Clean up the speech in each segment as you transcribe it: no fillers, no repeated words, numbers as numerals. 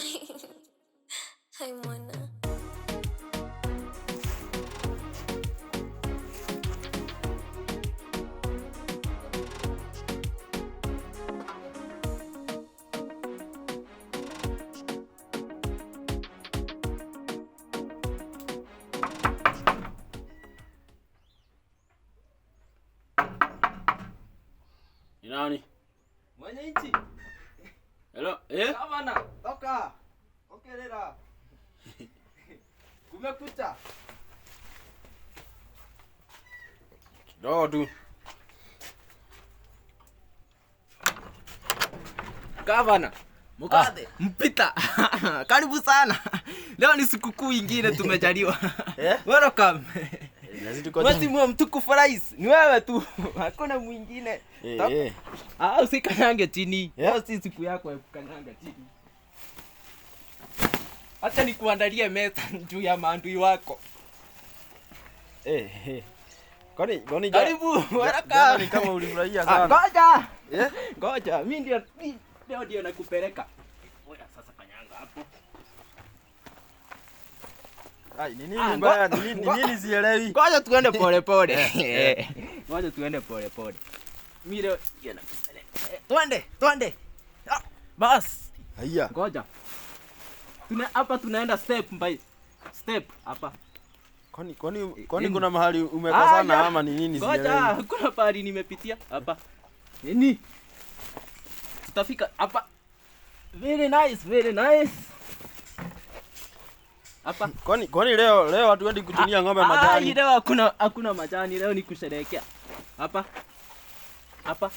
Hi, Mwana. Ni nani? Mwenye nchi. Hello? Eh? Gavana, toka. Okelera. Kumekucha. Kidogo tu. Gavana. Mukathe, mpita. Karibu sana. Leo ni sikukuu ingine tumejaliwa. Eh? Welcome. Lazima tuko Mheshimiwa mtukufu rais, ni wewe tu. Hakuna mwingine. Eh, Toka. eh. Ah, usikanyange chini. Eh? Leo si siku yako ya kukanyanga chini. Acha nikuandalie meza juu ya maandui wako. Eh, eh. Kwani Karibu, jana welcome. ni kama ulifurahia Ah, sana. Ngoja. Eh? Ngoja, mimi ndio leo ndio nakupeleka. Ngoja sasa kanyanga hapo. Ai, ni Ah, nini mbaya? Ni nini sielewi? Ngoja tuende pole pole. Ngoja tuende pole pole. Mimi leo ndio nakupeleka. Twende, twende. Ah, bas. Haya. Ngoja. Tuna hapa tunaenda step by step hapa. Kwani Nini? kuna mahali umekosana Ah, ama ni nini Ngoja, sielewi? hakuna pahali nimepitia hapa. Nini? Tutafika hapa. Very nice, very nice. Hapa. Kwani leo hatuendi kutumia ng'ombe Ah, majani? leo hakuna majani, leo ni kusherehekea. Hapa. Hapa.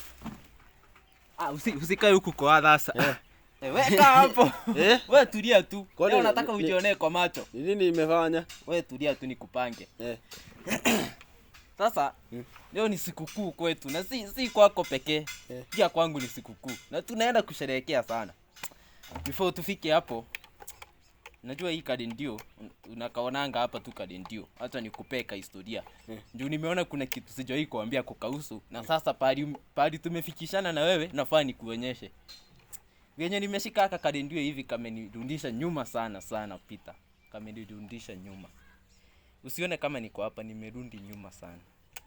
Ah, usikae huku kwa sasa. Eh. Eh, weka hapo. Eh? Wewe tulia tu. Kwani Leo nataka ujionee kwa macho. Ni nini imefanya? Wewe tulia tu nikupange. Eh. Sasa leo ni sikukuu kwetu na si kwako pekee. Eh. Pia kwangu ni sikukuu na tunaenda kusherehekea sana. Before tufike hapo, najua hii kadi ndio unakaonanga hapa tu kadi ndio. Acha nikupee ka historia. Ndio nimeona kuna kitu sijawahi kuambia kukahusu na sasa pahali tumefikishana na wewe nafaa nikuonyeshe. Vyenye nimeshika haka kadi ndio hivi kamenirudisha nyuma sana sana Peter. Kamenirudisha nyuma. Usione kama niko hapa nimerudi nyuma sana.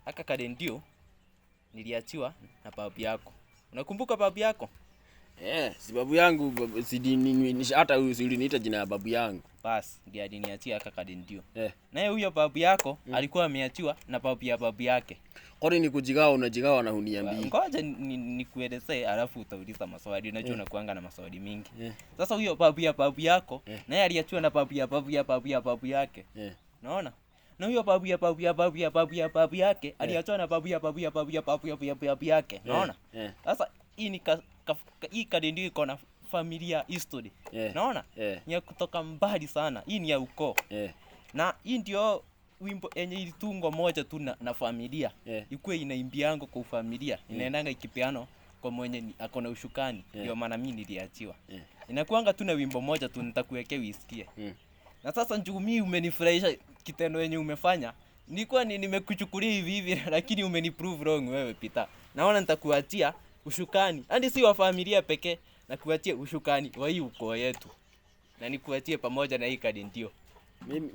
Haka kadi ndio niliachiwa na babu yako. Unakumbuka babu yako? Eh, si babu yangu si hata huyu si uliniita jina ya babu yangu. Bas, ndiye aliniachia haka kadi ndio. Eh. Naye huyo babu yako alikuwa ameachiwa na babu ya babu yake. Kwani ni kujigawa unajigawa na huniambii? Ngoja nikuelezee alafu utauliza maswali. Unajua unakuanga na maswali mingi. Eh. Sasa huyo babu ya babu yako Eh. naye aliachiwa na babu ya babu ya babu ya babu yake. Eh. Unaona? Na huyo babu ya babu ya babu ya babu ya babu yake aliachiwa na babu ya babu ya babu ya babu ya babu ya babu yake. Unaona? Eh. Sasa hii ni hii kadi ndio iko na familia history. Eh. Unaona? Eh. Ni ya kutoka mbali sana. Hii ni ya ukoo. Eh. Na hii ndio wimbo yenye ilitungwa moja tu na familia. Eh. Ikuwe inaimbiango kwa familia. Inaendanga ikipeano kwa mwenye ako na ushukani. Ndio maana mimi niliachiwa. Inakuanga tu na wimbo moja tu nitakuwekea uisikie. Na sasa njoo mimi umenifurahisha kitendo yenye umefanya. Nilikuwa nimekuchukulia hivi hivi lakini umeniprove wrong wewe Peter. Naona nitakuachia ushukani. Hadi si wa familia pekee, na kuachia ushukani wa hii ukoo yetu. Na nikuachie pamoja na hii kadi ndio.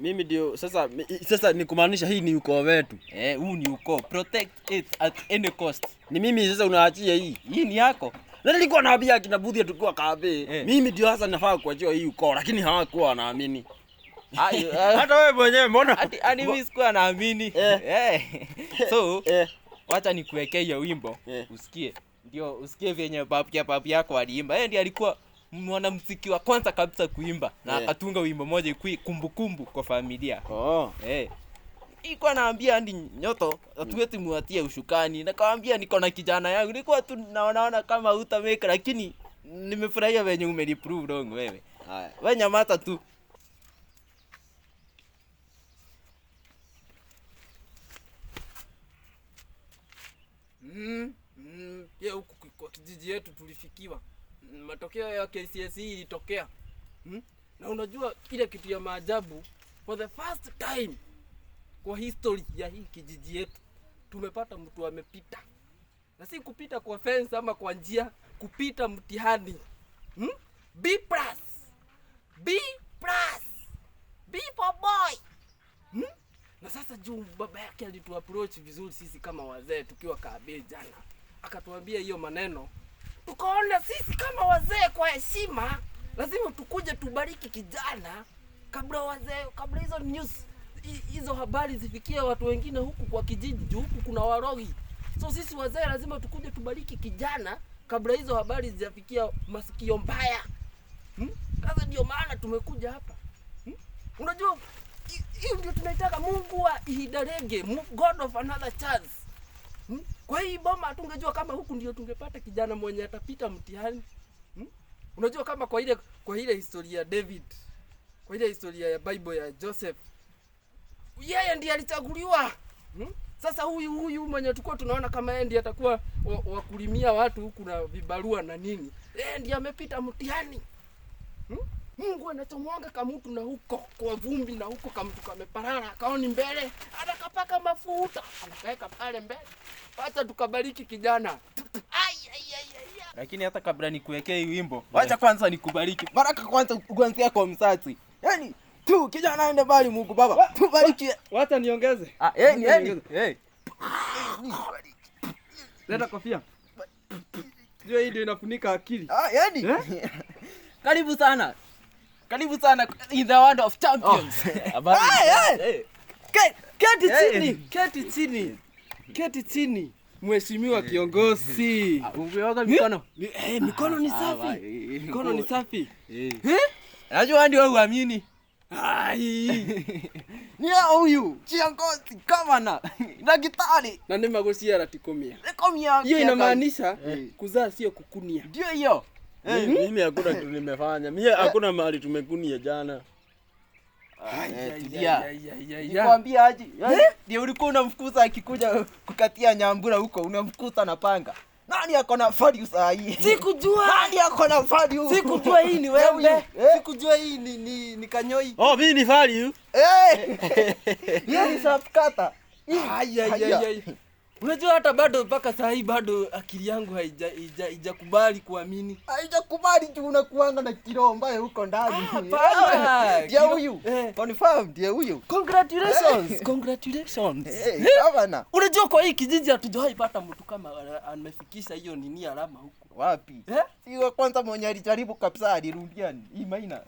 Mimi ndio sasa sasa ni kumaanisha hii ni ukoo wetu. Huu ni ukoo. Protect it at any cost. Ni mimi sasa unaachia hii. Hii ni yako. Na nilikuwa naambia akina Budhia tukiwa kabe. Eh. Mimi ndio sasa nafaa kuachiwa hii ukoo lakini hawakuwa wanaamini. Ai, Hata wewe mwenyewe mbona? Hadi mimi sikuwa naamini. Eh. So, Eh. wacha nikuwekee hiyo wimbo Eh. usikie. Ndio usikie vyenye babu yako aliimba. Yeye ndiye alikuwa mwanamuziki wa kwanza kabisa kuimba na Eh. akatunga wimbo moja ikui kumbukumbu kwa familia. Oh. Nilikuwa naambia hadi Nyoto hatuwezi muatie ushukani. Nikawaambia niko na kijana yangu. Nilikuwa tu naonaona kama hutamake lakini nimefurahia venye umeniprove wrong wewe. Haya. Wewe nyamata tu. Pia huku kwa kijiji yetu tulifikiwa. Matokeo ya KCSE ilitokea. Na unajua ile kitu ya maajabu, for the first time kwa history ya hii kijiji yetu tumepata mtu amepita. Na si kupita kwa fence ama kwa njia, kupita mtihani. B plus. B plus. B for boy. Na sasa juu baba yake alituapproach vizuri sisi kama wazee tukiwa Kabe jana. Akatuambia hiyo maneno. Tukaona sisi kama wazee kwa heshima lazima tukuje tubariki kijana kabla wazee, kabla hizo news hizo habari zifikie watu wengine huku kwa kijiji, juu huku kuna warogi. So sisi wazee lazima tukuje tubariki kijana kabla hizo habari zijafikia masikio mbaya. Sasa ndio maana tumekuja hapa. Unajua hiyo ndio tunaitaka Mungu wa Ihidarege, God of another chance. Kwa hii boma hatungejua kama huku ndio tungepata kijana mwenye atapita mtihani. Unajua kama kwa ile historia ya David, kwa ile historia ya Bible ya Joseph, yeye ndiye alichaguliwa. Sasa huyu mwenye tulikuwa tunaona kama yeye ndiye atakuwa wa kulimia watu huku na vibarua na nini, yeye ndiye amepita mtihani. Mungu anachomwanga kamutu na huko kwa vumbi na huko kamutu kameparara kaoni mbele, anakapaka mafuta anakaweka pale mbele. Acha tukabariki kijana. Ai ai ai ai. Lakini hata kabla nikuwekee hii wimbo, wacha kwanza nikubariki. Baraka kwanza kuanzia kwa mzazi. Yaani tu kijana aende mbali, Mungu Baba. Tubariki. Wacha niongeze. Ah, Leta kofia. Ndio hii ndio inafunika akili. Ah, yaani. Karibu sana. Karibu sana in the world of champions. Keti chini, keti chini. Keti chini. Mheshimiwa kiongozi. Umeoga mikono? Mikono ni safi. Mikono ni safi. Najua ndio uamini. Ai. Ni huyu kiongozi gavana na gitari. Na ni magusia ratikomia. Komia. Hiyo inamaanisha kuzaa sio kukunia. Ndio hiyo. Mimi hakuna kitu nimefanya. Mimi hakuna mahali tumekunia jana. Nikwambia aje? Ndio ulikuwa unamfukuza akikuja kukatia nyambura huko, unamfukuza na panga. Nani ako na value saa hii? Sikujua. Nani ako na value? Sikujua hii ni wembe. Sikujua hii ni kanyoi. Oh, mimi ni value. Hiyo ni sharp cutter. Ai ai ai. Unajua hata bado mpaka saa hii bado akili yangu haijakubali kuamini. Haijakubali juu unakuanga na kiroho mbaya huko ndani. Hapana. Ndiye huyu. Confirm ndiye huyu. Congratulations. Congratulations. Gavana. Unajua kwa hii kijiji hatujawahi pata mtu kama amefikisha hiyo nini alama huku. Wapi? Si wa kwanza mwenye alijaribu kabisa alirudia E minus.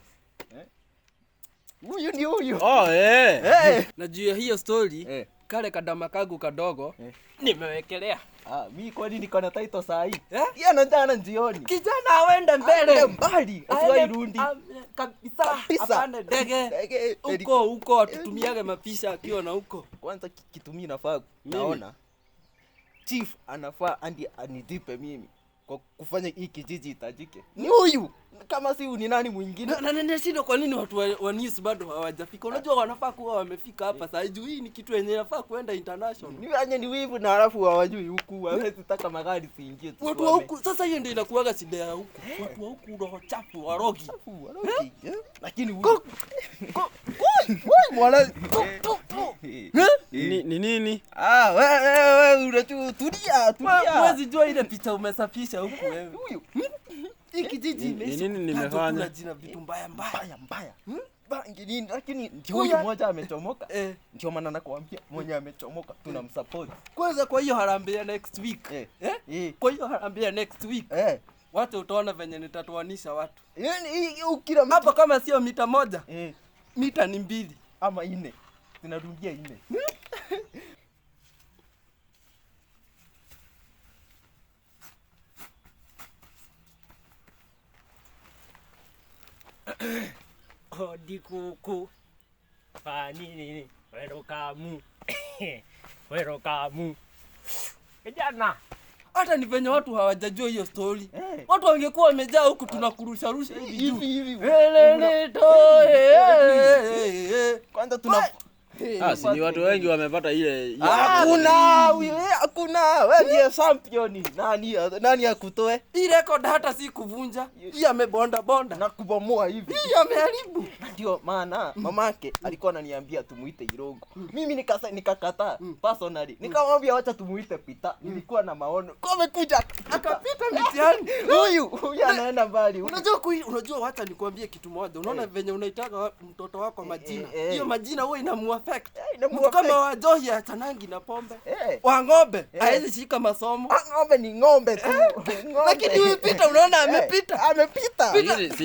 Huyu ni huyu. Oh eh. Na juu ya hiyo story kale kadama kagu kadogo nimewekelea. Ah, mimi kwani niko na title saa hii. Yeye anajana jioni. Kijana aende mbele. Mbali, asiwahi rundi. Kabisa. Apande ndege. Huko huko atutumiage mapisha akiwa na huko. Kwanza kitu mimi nafaa naona. Chief anafaa andi anidipe mimi kwa kufanya hii kijiji itajike. Ni huyu. Kama si ni nani mwingine? Na nashindwa kwa nini watu wa news bado hawajafika. Unajua wanafaa kuwa wamefika hapa sasa. Juu hii ni kitu yenye inafaa kuenda international. Ni anye ni wivu na halafu hawajui huku. Hawezi taka magari siingie. Watu wa huku sasa hiyo ndio inakuwaga shida ya huku. Watu wa huku roho chafu, warogi. Warogi. Lakini huyu. Mwana. Ni nini? Ah, wewe unajua tulia, tulia. Huwezi jua ile picha umesafisha huku wewe. Huyu. Hii kijiji ni nini nimefanya? Jina vitu mbaya mbaya mbaya. Bangi nini, lakini ndio huyu mmoja amechomoka. Ndio maana nakwambia mwenye amechomoka tunamsupport. Kwanza kwa hiyo harambee ya next week. Kwa hiyo harambee ya next week. Watu utaona venye nitatoanisha watu. Yaani kila mtu hapa kama sio mita moja. Mita ni 2 ama 4. Zinarudia 4. Odikuku panini werokamu werokamu kijana. Hata ni venye watu hawajajua hiyo story. Watu wangekuwa wamejaa huku tunakurusha rusha hivi juu. Hivi hivi. Elele to. Kwanza Si ni watu wengi wamepata ile. Hakuna, hakuna. Wewe ndiye champion. Nani akutoe? Hii record hata si kuvunja. Hii amebonda bonda na kubomoa hivi. Hii ameharibu. Ndio maana mamake alikuwa ananiambia tumuite Irongo. Mimi nikakataa personally. Nikamwambia acha tumuite Peter. Nilikuwa na maono. Kwa amekuja akapita mtihani. Huyu anaenda mbali. Unajua wacha nikwambie kitu moja. Unaona venye unaitaka mtoto wako majina. Hiyo majina huwa inamuaffect. Mtu kama Wajohi achanangi na pombe. Wa ng'ombe haezi shika masomo. Ng'ombe ni ng'ombe tu. Lakini huyu Peter unaona amepita. Amepita.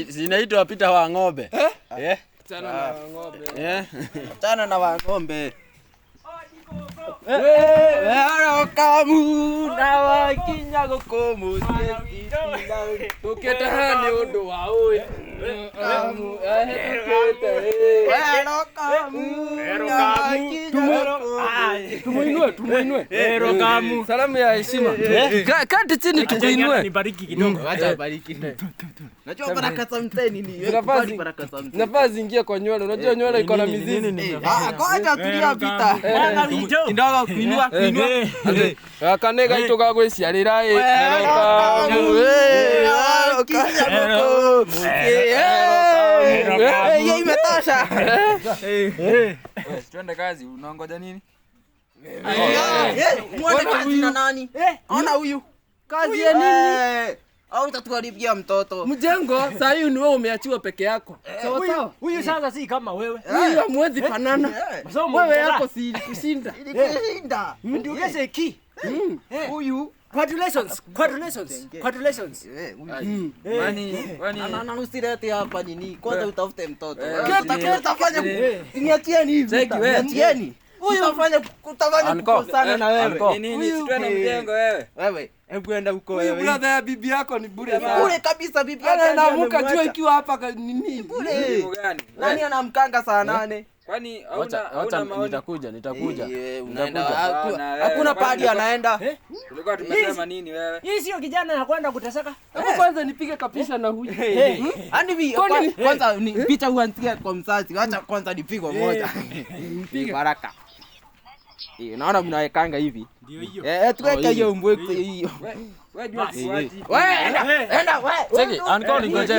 Zinaitwa Peter wa ng'ombe. Chana na ng'ombe. Chana na wa ng'ombe. Kamu na wakinya gukumu tukete hani undu wa uyu kamu tukete tumuinue kamu salamu ya heshima kati chini tukuinue nibariki kidogo acha bariki najua baraka za mteni ni baraka za mteni nafaa zingie kwa nywele unajua nywele iko na mizizi ngoja tulia vita kidogo kuinua kanega itoka gwiciarira hiyo imetosha. Twende kazi, unaongoja nini? Muone kazi na nani? Ona huyu. Kazi ya nini? Au utatuharibia mtoto. Mjengo, saa hii ni wewe umeachiwa peke yako. Sawa sawa. Huyu sasa si kama wewe. Huyu hamwezi fanana. Wewe yako si kushinda. Ilikushinda. Ndio gese ki. Huyu Congratulations. Congratulations. Wani na usirete hapa nini? Kwanza utafute mtoto. Utafanya niachieni hivi. Niachieni. Huyu utafanya kukosana na wewe. Nini twende mjengo wewe? Wewe, hebu enda huko wewe. Huyu brother ya bibi yako ni bure sana. Bure kabisa bibi yako. Anaamka jua ikiwa hapa nini? Bure. Nani anamkanga saa 8? Kwani hauna maoni? Nitakuja. Hakuna padi anaenda. Tulikuwa tumesema nini wewe? Hii sio kijana ya kwenda kuteseka. Hebu kwanza nipige kapisha na huyu. Ani kwanza ni picha uanzie kwa mzazi. Acha kwanza nipigwe moja. Nipige baraka. Naona mnawekanga hivi. Ndio hiyo. Tuweke hiyo mbweke hiyo. Wewe jua kuachi. Wewe enda wewe. Cheki, uncle ningoje.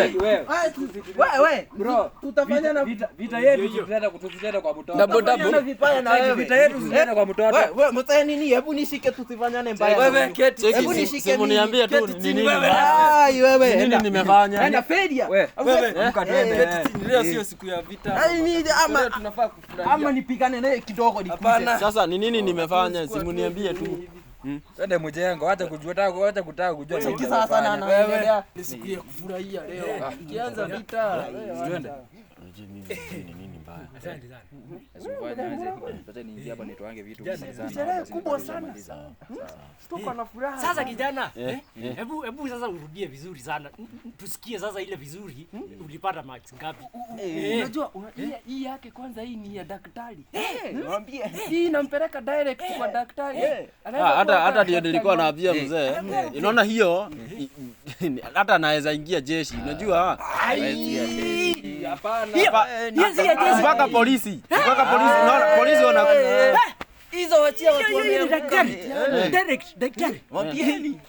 Wewe bro, tutafanya na vita yetu tutaenda kwa mtoto. Double vipaya na wewe. Vita yetu tutaenda kwa mtoto. Wewe mtaye nini? Hebu nishike tusifanyane mbaya. Wewe keti. Hebu nishike. Simu niambie tu ni nini. Ai wewe. Nini nimefanya? Enda failure. Wewe amka twende. Keti chini leo sio siku ya vita. Ai mimi ama tunafaa kufurahia. Ama nipigane naye kidogo nikuje. Sasa ni nini nimefanya? Simu niambie tu. Twende mjengo, acha kujua, acha kutaka kujua. Sasa sana anaendelea. Ni siku ya kufurahia leo. Ukianza vita. Twende. Ni nini mbaya? Asante sana. Sasa niingie hapa nitoange vitu sana. Kubwa sana. Tuko na furaha. Sasa kijana, hebu sasa urudie vizuri sana. Tusikie sasa ile vizuri ulipata marks ngapi? Unajua hii yake kwanza hii ni ya daktari. Niambie. Hii inampeleka direct kwa daktari. Hata ndio nilikuwa naambia mzee. Unaona hiyo hata anaweza ingia jeshi, unajua? Hapana. Mpaka polisi. Unaona polisi wana hizo wachia watu wameanguka. Direct daktari. Mwambieni.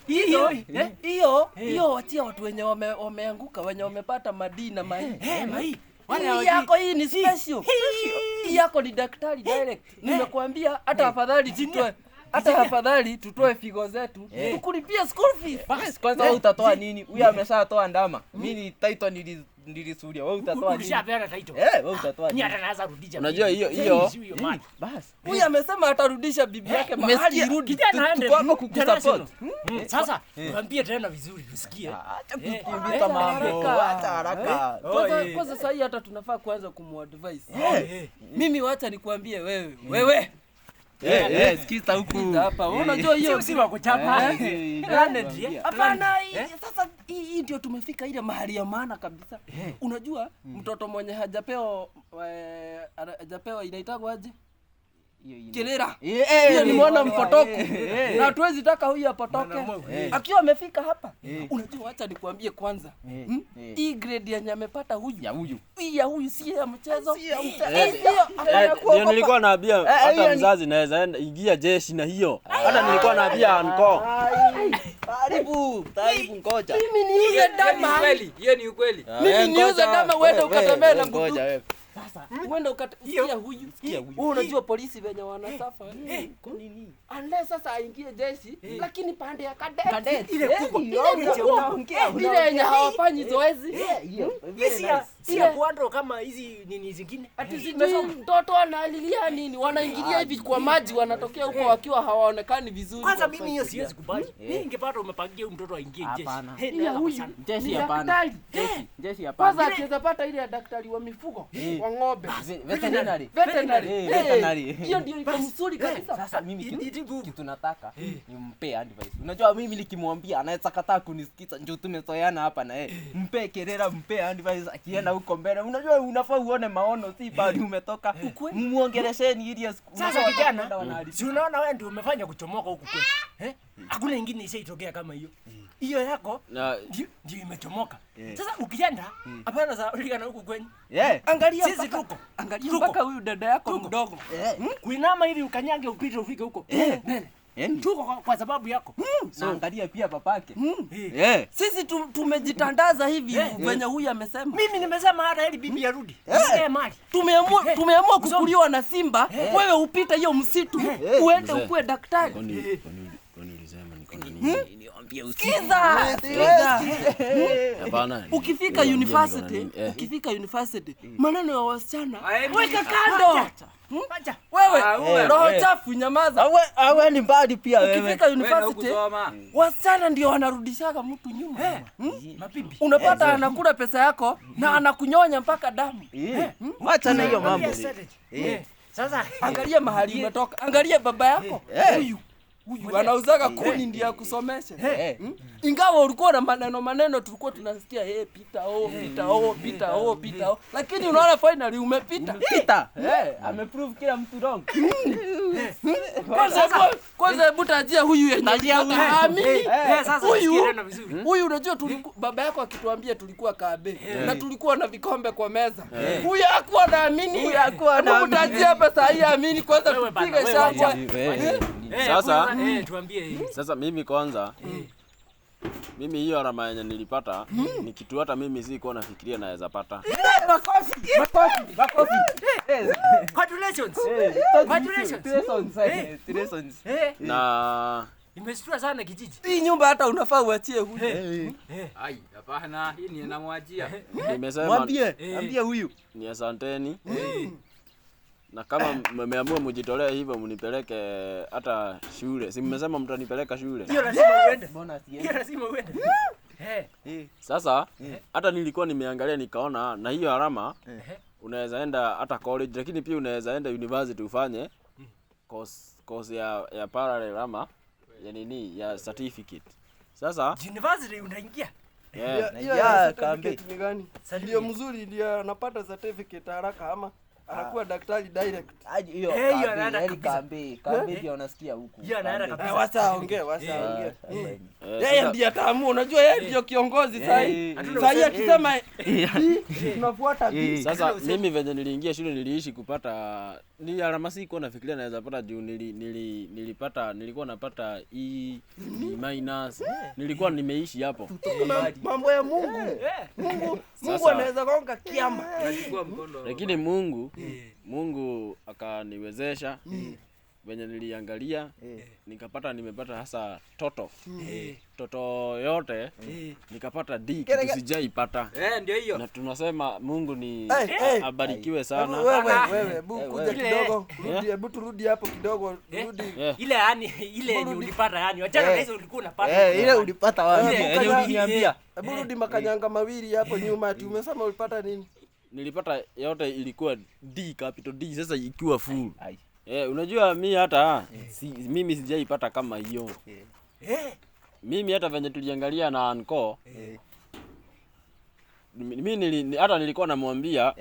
Hiyo wachia watu wenye wameanguka, wenye wamepata madini na mai. Mai. Hii yako hii ni special. Hii yako ni daktari direct. Nimekuambia hata afadhali tutoe. Hata afadhali tutoe figo zetu tukulipia school fees. Bas kwanza wewe utatoa nini? Huyu ameshatoa ndama. Mimi ni title nilisuria. Wewe utatoa nini? Ulishapeana title. Wewe utatoa nini? Ni hata naweza rudisha. Unajua hiyo Bas. Huyu amesema atarudisha bibi yake mahali irudi. Tuko hapo kukusupport. Sasa tuambie tena vizuri tusikie. Acha kukimbiza mambo. Acha haraka. Kwanza sasa hii hata tunafaa kuanza kumuadvise. Mimi wacha nikuambie wewe. Wewe. Sikiza huku. Hapa unajua hiyo si wa kuchapa. Hapana, sasa hii ndio tumefika ile mahali ya maana kabisa. Unajua mtoto mwenye hajapewa inaitwa aje? Kelera. Hiyo ni mwana mpotoku. Na hatuwezi taka huyu apotoke. Akiwa amefika hapa, unajua acha nikwambie kwanza. Hii grade yenye amepata huyu. Ya huyu. Hii ya huyu si ya mchezo. Ndio nilikuwa naambia hata mzazi naweza enda ingia jeshi na hiyo. Hata nilikuwa naambia anko. Karibu, karibu ngoja. Mimi niuze dama. Kweli, hiyo ni ukweli. Mimi niuze dama uende ukatembee na bunduki. Sasa uende ukasikia huyu. Wewe unajua polisi wenye wanasafa. Kwa nini? Unless sasa aingie jeshi lakini pande ya cadet. Ile kubwa. Ile yenye hawafanyi zoezi. Si ya kuandro kama hizi nini zingine. Ati sijui mtoto analilia nini, wanaingilia hivi kwa maji wanatokea huko wakiwa hawaonekani vizuri. Kwanza mimi hiyo siwezi kubali. Mimi ningepata umepangia huyu mtoto aingie jeshi. Hapana. Ila huyu Jeshi ni hapana. daktari. Jeshi hapana. Kwanza akiweza pata ile ya daktari wa mifugo wa ng'ombe. Veterinary. Veterinary. Veterinary. Hiyo ndio iko mzuri kabisa. Sasa mimi kitu nataka nimpe advice. Unajua mimi nikimwambia anaweza kataa kunisikiza, njoo tumezoeana hapa na yeye. Mpe kelele, mpe advice akienda huko mbele. Unajua unafaa uone maono, si bali umetoka. Muongelesheni ili Sasa kijana, si unaona wewe ndio umefanya kuchomoka huku kwetu. Hakuna ingine ishaitokea kama hiyo. Hiyo yako ndio imechomoka. Sasa ukienda hapana za ulikana huku kwenyu. Angalia sisi tuko. Angalia mpaka huyu dada yako mdogo. Kuinama ili ukanyange upite ufike huko. Mbele. Tuko kwa sababu yako. So angalia pia babake. Sisi tumejitandaza hivi venye huyu amesema. Mimi nimesema hata heri bibi arudi. Mali. Tumeamua kukuliwa na simba, wewe upite hiyo msitu, uende ukue daktari. Kwani ulisema niko na nini? Niambie usiku. Sikiza. Hapana. Ukifika university, ukifika university, maneno ya wasichana weka kando. Wewe roho chafu nyamaza. Awe ni mbali pia wewe. Ukifika university wasichana ndio wanarudishaga mtu nyuma. Mabibi. Unapata anakula pesa yako na anakunyonya mpaka damu. Wacha na hiyo mambo. Sasa angalia mahali umetoka. Angalia baba yako. Huyu anauzaga kuni ndiye akusomeshe. Ingawa ulikuwa na maneno tulikuwa tunasikia pita pita pita pita, lakini unaona finally umepita. Pita. Ameprove kila mtu wrong. Kwanza hebu tajia huyu yenye amini. Sasa huyu unajua baba yako akituambia tulikuwa kabe na tulikuwa na vikombe kwa meza. Huyu hakuwa naamini. Huyu hakuwa naamini. Hebu tajia hapa saa hii amini kwanza tupige shangwe. Sasa tuambie. Sasa mimi kwanza mimi hiyo alama yenye nilipata ni kitu hata mimi sikuwa nafikiria naweza pata. Makofi. Makofi. Makofi. Congratulations. Congratulations. Na imeshtua sana kijiji. Hii nyumba hata unafaa uachie huyu. Ai, hapana, hii ni namwachia. Nimesema mwambie, ambie huyu. Ni asanteni. Na kama mmeamua mjitolee hivyo mnipeleke hata shule. Si mmesema mtanipeleka shule? Hiyo lazima uende. Mbona siende? Hiyo lazima uende. Sasa hata nilikuwa nimeangalia nikaona na hiyo alama unaweza enda hata college, lakini pia unaweza enda university ufanye course ya parallel ama ya nini ya certificate. Sasa university unaingia. Hiyo certificate ni gani? Ndio mzuri ndio anapata certificate haraka ama anakuwa daktari direct. Hiyo hiyo anaenda kabisa. Kambi ndio unasikia huku. Hiyo anaenda kabisa. Wacha ongee, wacha ongee. Yeye ndiye ataamua, unajua yeye ndio kiongozi sasa. Sasa akisema tunafuata bi. Sasa mimi venye niliingia shule niliishi kupata ni alama sikuwa nafikiria naweza pata juu nilipata nilikuwa napata E, B minus. Nilikuwa nimeishi hapo. Mambo ya Mungu. Mungu anaweza gonga kiama. Lakini Mungu akaniwezesha. Venye niliangalia nikapata nimepata hasa toto. Toto yote nikapata D, kitu sijaipata. Ndio hiyo. Na tunasema Mungu ni abarikiwe sana. Wewe hebu kuja kidogo. Rudi, hebu turudi hapo kidogo. Rudi. Ile yani ile yenye ulipata yani. Achana na hizo ulikuwa unapata. Ile ulipata wapi? Yenye uliniambia. Hebu rudi makanyanga mawili hapo nyuma ati umesema ulipata nini? Nilipata yote ilikuwa D, capital D, sasa ikiwa full. Unajua mimi hata mimi sijaipata kama hiyo. Mimi hata venye tuliangalia na anko. Mimi hata nilikuwa namwambia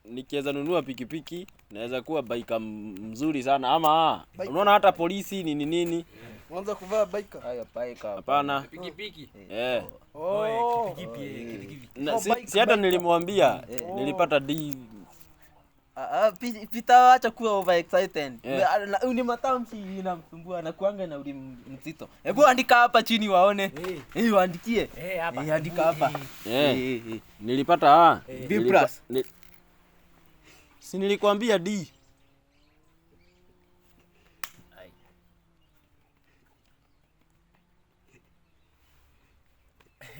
Nikiweza nunua pikipiki naweza kuwa biker mzuri sana ama unaona hata polisi nini nini. Uanza kuvaa biker. Haya biker. Hapana. Pikipiki. Eh. Oh. Pikipiki. Na, si hata nilimwambia nilipata D. Peter acha kuwa over excited. Yeah. Ni matamshi inamsumbua na kuanga na uli mzito. Hebu andika hapa chini waone. Eh, waandikie. Hapa. Andika hapa. Nilipata B plus. Si nilikwambia D.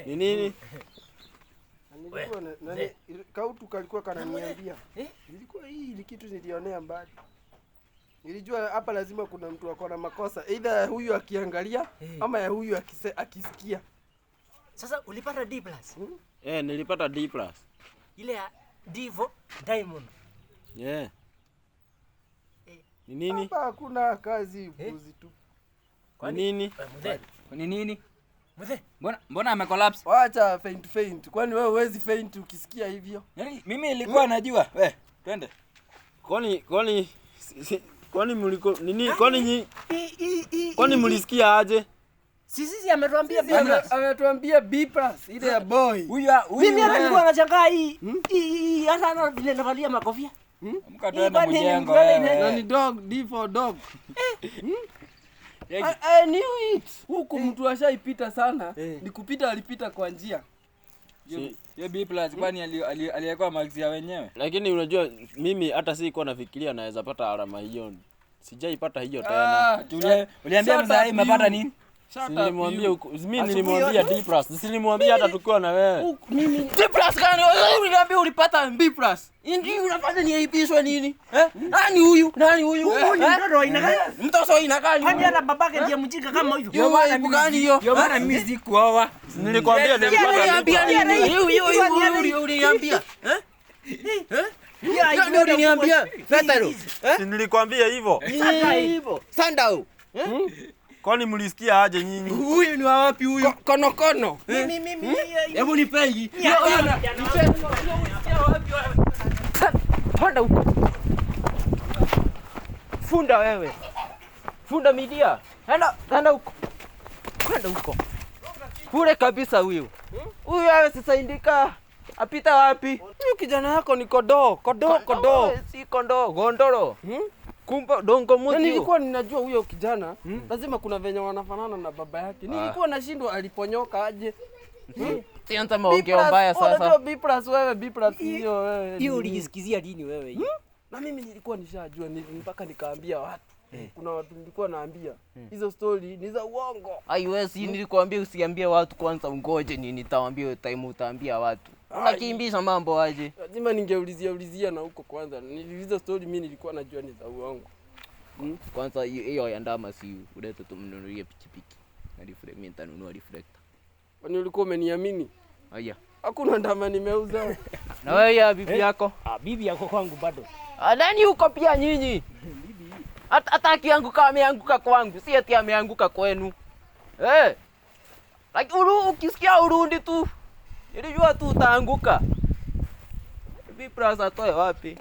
Ni nini? Nilikuwa nani kautu kalikuwa kananiambia. Nilikuwa hii ni kitu nilionea mbali. Nilijua hapa lazima kuna mtu akona makosa. Either huyu akiangalia ama ya huyu akisikia. Sasa ulipata D+? Nilipata D+. Ile ya Divo Diamond. Yeah. Ni nini? Hapa hakuna kazi upuzi tu. Ni nini? Ni nini? Mzee. Mbona amecollapse? Wacha faint. Kwani wewe huwezi faint ukisikia hivyo? Yaani mimi nilikuwa najua. We, twende. Kwani mliko nini? Kwani kwani mlisikia aje? Sisi ametuambia B+. Ametuambia B+ ile ya boy. Huyu mimi hata nilikuwa nashangaa hii. Hii hata ana vile navalia makofia. Amka twende mjengo wewe. Na ni dog, D for dog. I knew it. Huku mtu ashaipita sana. Ni kupita alipita kwa njia. Hiyo B+ kwani aliyekuwa marks ya wenyewe. Lakini unajua mimi hata sikuwa nafikiria naweza pata alama hiyo. Sijaipata hiyo tena. Uliambia mzee umepata nini? Nilimwambia mimi nilimwambia D+. Nilimwambia hata tukiwa na wewe. Mimi D+ gani? Wewe uliniambia ulipata B+. Ndio unafanya niaibishwe nini? Nani huyu? Nani huyu? Huyu ni mtoto wa aina gani? Mtoto wa aina gani? Kwani hata babake ndiye mjinga kama huyu? Ndio maana gani hiyo? Ndio maana mimi sikuoa. Nilikwambia nilipata B+. Huyu uliniambia. Ndio uliniambia. Fetaro. Si nilikwambia hivyo. Hivyo. Sandao. Kwani mlisikia aje nyinyi? Huyu ni wapi huyu? Kono kono. Mimi. Hebu nipe hii. Panda huko. Funda wewe. Funda media. Enda huko. Kwenda huko. Kule kabisa huyu. Huyu wewe sasa indika. Apita wapi? Huyu kijana yako ni kodoo, kodoo. Si kondoo, gondoro. Kumba dongo mtu. Nilikuwa ninajua huyo kijana lazima kuna venye wanafanana na baba yake. Nilikuwa nashindwa aliponyoka aje. Sianza maongeo mbaya sasa. Unajua B+ wewe, B+ hiyo wewe. Hiyo ulijisikizia lini wewe hiyo? Na mimi nilikuwa nishajua mpaka nikaambia watu. Kuna watu nilikuwa naambia hizo story ni za uongo. Haiwezi, nilikwambia usiambie watu kwanza, ungoje nini nitawaambia time utaambia watu. Unakimbisha mambo aje? Lazima ningeulizia na huko kwanza. Niliuliza story mimi nilikuwa najua ni za uongo. Kwanza hiyo ya ndama si ulete tumnunulie pikipiki. Na reflector mimi nitanunua reflector. Kwani ulikuwa umeniamini? Haya. Hakuna ndama nimeuza. Na wewe ya bibi yako? Bibi yako kwangu bado. Nani huko pia nyinyi? Hata akianguka ameanguka kwangu, si ati ameanguka kwenu. Lakini ukisikia urundi tu, nilijua tu utaanguka. B+ atoe wapi?